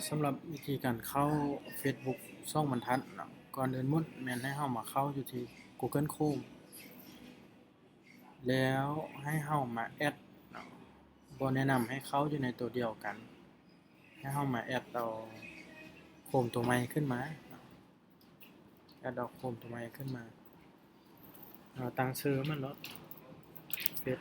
ສຳລັບວິທີການເຂົ້າ Facebook ສອງບັນທັດເນາະ, ກ່ອນອື່ນໝົດແມ່ນໃຫ້ເຮົາມາເຂົ້າຢູ່ທີ່ Google Chrome ແລ້ວໃຫ້ເຮົາມາແອັດເນາະ, ບໍ່ແນະນຳໃຫ້ເຂົ້າຢູ່ໃນໂຕດຽວກັນ, ໃຫ້ເຮົາມາແອັດເອົາ Chrome ໂຕໃໝ່ຂຶ້ນມາເນາະ. ແອັດອອກໂຄມຕົວໃໝ່ຂຶ້ນມາ, ເຮົາຕັ້ງຊື່ມັນໂລດ ເຟສ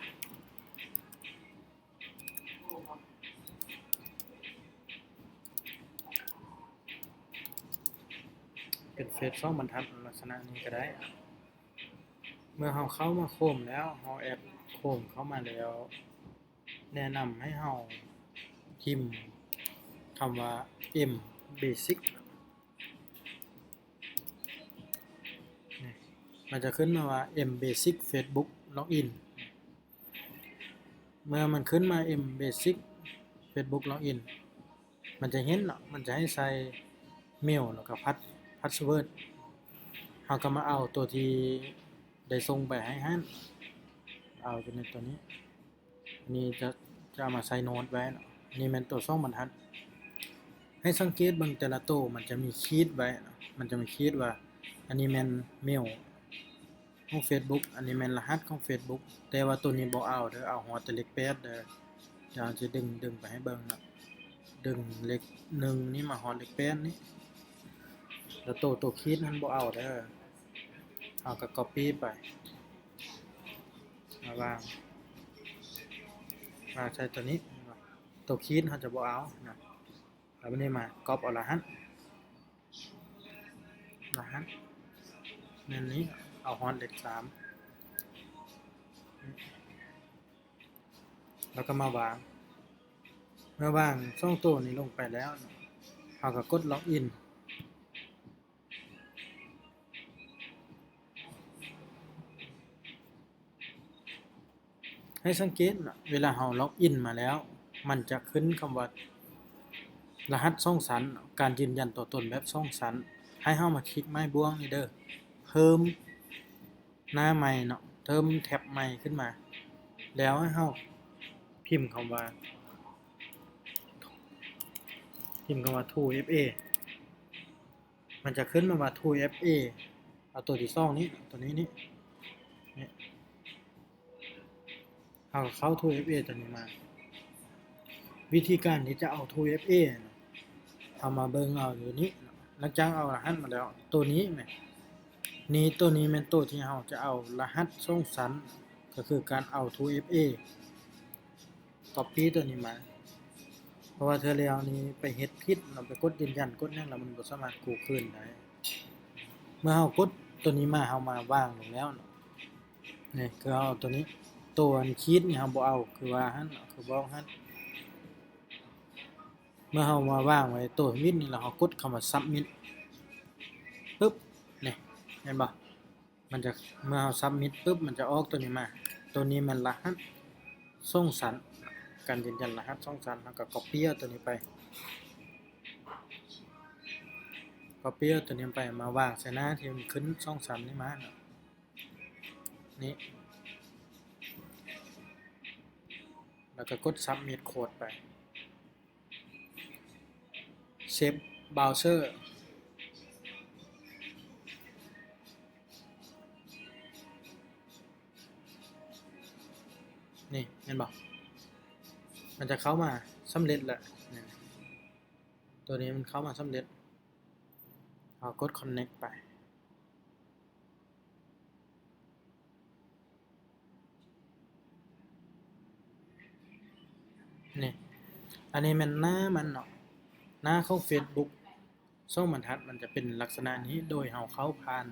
ເປັນເຟສສອງບັນທັດ ລັກສະນະນີ້ກໍໄດ້. ເມື່ອເຮົາເຂົ້າມາໂຄມແລ້ວ, ເຮົາແອັດໂຄມເຂົ້າມາແລ້ວ, ແນະນຳໃຫ້ເຮົາພິມຄຳວ່າ M Basic ນີ້ ມັນຈະຂຶ້ນມາວ່າ M Basic Facebook Login. ເມື່ອມັນຂຶ້ນມາ M Basic Facebook Login ມັນຈະເຫັນເນາະ, ມັນຈະໃຫ້ໃສ່ເມວ ແລ້ວກໍພາສ ພາສເວີດ. ເຮົາກໍມາເອົາຕົວທີ່ໄດ້ສົ່ງໄປໃຫ້ຫັ້ນ, ເອົາຢູ່ໃນຕົວນີ້. ອັນນີ້ຈະ ຈະເອົາມາໃສ່ໂນ້ດໄວ້ເນາະ. ອັນນີ້ແມ່ນຕົວສອງບັນທັດ. ໃຫ້ສັງເກດເບິ່ງແຕ່ລະໂຕ ມັນຈະມີຂີດໄວ້ເນາະ, ມັນຈະມີຂີດວ່າ ອັນນີ້ແມ່ນເມວຂອງ Facebook, ອັນນີ້ແມ່ນລະຫັດຂອງ Facebook. ແຕ່ວ່າໂຕນີ້ບໍ່ເອົາເດີ, ເອົາຮອດແຕ່ເລກແປດເດີ. ດຽວເຮົາຈະດຶງ ດຶງໄປໃຫ້ເບິ່ງເນາະ, ດຶງເລກໜຶ່ງນີ້ມາຮອດເລກແປດນີ້. ແລ້ວໂຕ ໂຕຂີດຫັ້ນບໍ່ເອົາເດີ, ເຮົາກໍກັອບປີ້ໄປ ມາວາງ ວາງໃສ່ຕົວນີ້. ຕົວຂີດເຮົາຈະບໍ່ເອົານະ. ແລ້ວບັດນີ້ມາກັອບເອົາລະຫັດ, ລະຫັດແມ່ນນີ້, ເອົາຮອດເລກສາມ ແລ້ວກໍມາວາງ. ເມື່ອວາງສອງໂຕນີ້ລົງໄປແລ້ວ, ເຮົາກໍກົດ Login. ໃຫ້ສັງເກດເນາະ, ເວລາເຮົາ Login ມາແລ້ວ, ມັນຈະຂຶ້ນຄຳວ່າ ລະຫັດສອງຊັ້ນ, ການຢືນຢັນຕົວຕົນແບບສອງຊັ້ນ. ໃຫ້ເຮົາມາຄລິກໄມ້ບ້ວງນີ້ເດີ, ເພີ່ມໜ້າໃໝ່ເນາະ, ເພີ່ມແທັບໃໝ່ຂຶ້ນມາ. ແລ້ວໃຫ້ເຮົາພິມຄຳວ່າ ພິມຄຳວ່າ Two F A. ມັນຈະຂຶ້ນມາວ່າ Two F A. ເອົາຕົວທີສອງນີ້, ຕົວນີ້ນີ້, ນີ້. ເຮົາກໍເຂົ້າ Two F A ຕົວນີ້ມາ. ວິທີການທີ່ຈະເອົາ Two F A ເຮົາມາເບິ່ງເອົາຢູ່ນີ້. ຫຼັງຈາກເອົາລະຫັດມາແລ້ວ, ຕົວນີ້ແມ່ນ, ນີ້ ຕົວນີ້ແມ່ນຕົວທີ່ເຮົາຈະເອົາລະຫັດສອງຊັ້ນ, ກໍຄືການເອົາ Two F A. ກັອບປີ້ຕົວນີ້ມາ, ເພາະວ່າເທື່ອແລ້ວນີ້ໄປເຮັດຜິດເນາະ, ໄປກົດຢືນຢັນ ກົດຫຍັງແລ້ວມັນບໍ່ສາມາດກູ້ຄືນໄດ້. ເມື່ອເຮົາກົດຕົວນີ້ມາ, ເຮົາມາວາງລົງແລ້ວເນາະ, ນີ້ຄືເຮົາເອົາຕົວນີ້, ຕົວອັນຂີດນີ້ເຮົາບໍ່ເອົາ, ຄືວ່າຫັ້ນເນາະ, ຄືບອກຫັ້ນ. ເມື່ອເຮົາມາວາງໄວ້ຕົວທຳອິດນີ້ແລ້ວ, ເຮົາກົດຄຳວ່າ Submit ປຶບ, ນີ້ ເຫັນບໍ່? ມັນຈະ ເມື່ອເຮົາ Submit ປຶບ ມັນຈະອອກຕົວນີ້ມາ. ຕົວນີ້ແມ່ນລະຫັດສອງຊັ້ນ, ການຢືນຢັນລະຫັດສອງຊັ້ນ. ເຮົາກໍກັອບປີ້ເອົາຕົວນີ້ໄປ, ກັອບປີ້ເອົາຕົວນີ້ໄປ ມາວາງໃສ່ໜ້າທີ່ມັນຂຶ້ນສອງຊັ້ນນີ້ມາເນາະ, ນີ້. ແລ້ວກໍກົດ Submit Code ໄປ. Save Browser ນີ້ ເຫັນບໍ່? ມັນຈະເຂົ້າມາສຳເລັດແລ້ວ. ນີ້ ຕົວນີ້ມັນເຂົ້າມາສຳເລັດ. ເຮົາກົດ Connect ໄປ. ນີ້ ອັນນີ້ແມ່ນໜ້າມັນເນາະ, ໜ້າຂອງ Facebook ສອງບັນທັດ ມັນຈະເປັນລັກສະນະນີ້ ໂດຍເຮົາເຂົ້າຜ່ານ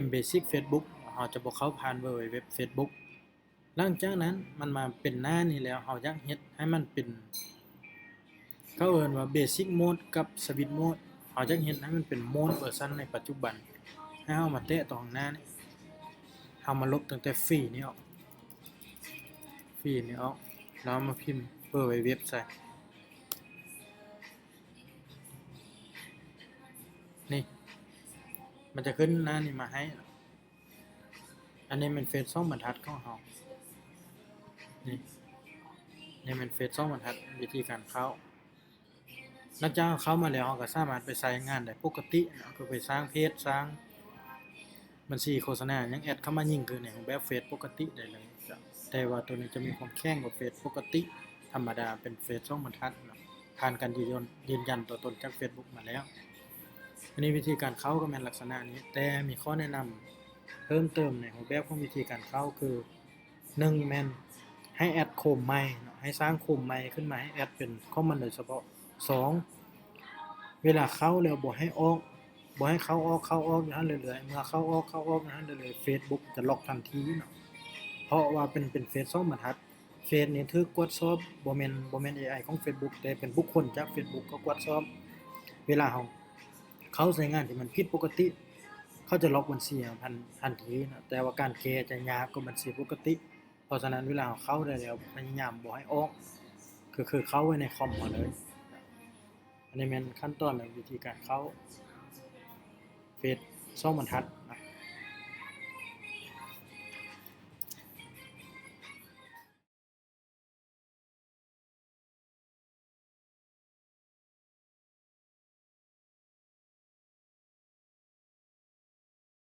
M Basic Facebook, ເຮົາຈະບໍ່ເຂົ້າຜ່ານ www Facebook. ຫຼັງຈາກນັ້ນມັນມາເປັນໜ້ານີ້ແລ້ວ, ເຮົາຢາກເຮັດໃຫ້ມັນເປັນ ເຂົາເອີ້ນວ່າ Basic Mode ກັບ Switch Mode. ເຮົາຢາກເຮັດໃຫ້ມັນເປັນໂໝດເວີຊັນໃນປັດຈຸບັນ. ໃຫ້ເຮົາມາແຕະຕົງຂ້າງໜ້ານີ້, ເຮົາມາລົບຕັ້ງແຕ່ຟຣີນີ້ອອກ, ຟຣີນີ້ອອກ, ແລ້ວເຮົາມາພິມ www ໃສ່. ນີ້ ມັນຈະຂຶ້ນໜ້ານີ້ມາໃຫ້. ອັນນີ້ແມ່ນເຟສສອງບັນທັດຂອງເຮົາ. ນີ້ ນີ້ແມ່ນເຟສສອງບັນທັດ, ວິທີການເຂົ້າ. ຫຼັງຈາກເຮົາເຂົ້າມາແລ້ວ ເຮົາກໍສາມາດໄປໃຊ້ງານໄດ້ປົກກະຕິເນາະ ຄືໄປສ້າງເພຈ ສ້າງບັນຊີໂຄສະນາຫຍັງ ແອັດເຂົ້າມາຍິງຄືໃນຮູບແບບເຟສປົກກະຕິໄດ້ເລີຍ. ແຕ່ວ່າໂຕນີ້ຈະມີຄວາມແຂງກວ່າເຟສປົກກະຕິທຳມະດາ ເປັນເຟສສອງບັນທັດເນາະ ຜ່ານການຢືນຢັນ ຢືນຢັນຕົວຕົນຈາກເຟສບຸກມາແລ້ວ. ອັນນີ້ວິທີການເຂົ້າກໍແມ່ນລັກສະນະນີ້ ແຕ່ມີຂໍ້ແນະນຳເພີ່ມເຕີມໃນຮູບແບບຂອງວິທີການເຂົ້າຄື ໜຶ່ງແມ່ນໃຫ້ແອັດໂຄມໃໝ່ເນາະ ໃຫ້ສ້າງໂຄມໃໝ່ຂຶ້ນມາ ໃຫ້ແອັດເປັນຂອງມັນໂດຍສະເພາະ. ສອງ ເວລາເຂົ້າແລ້ວບໍ່ໃຫ້ອອກ ບໍ່ໃຫ້ເຂົ້າອອກ ເຂົ້າອອກຢູ່ຫັ້ນເລື້ອຍໆ ເມື່ອເຂົ້າອອກ ເຂົ້າອອກຢູ່ຫັ້ນເລື້ອຍໆ ເຟສບຸກຈະລັອກທັນທີເນາະ ເພາະວ່າເປັນ ເປັນເຟສສອງບັນທັດ. ເຟສນີ້ຖືກກວດສອບ ບໍ່ແມ່ນ ບໍ່ແມ່ນເອໄອຂອງເຟສບຸກ ແຕ່ເປັນບຸກຄົນຈາກເຟສບຸກເຂົາກວດສອບ. ເວລາເຮົາເຂົ້າໃຊ້ງານທີ່ມັນຜິດປົກກະຕິ ເຂົາຈະລັອກບັນຊີເຮົາທັນ ທັນທີເນາະ ແຕ່ວ່າການແກ້ຈະຍາກກວ່າບັນຊີປົກກະຕິ. ເພາະສະນັ້ນ ເວລາເຮົາເຂົ້າໄດ້ແລ້ວ ພະຍາຍາມບໍ່ໃຫ້ອອກ ຄື ຄືເຂົ້າໄວ້ໃນຄອມເຮົາເລີຍ. ອັນນີ້ແມ່ນຂັ້ນຕອນ ແລະ ວິທີການເຂົ້າເຟສສອງບັນທັດນະ.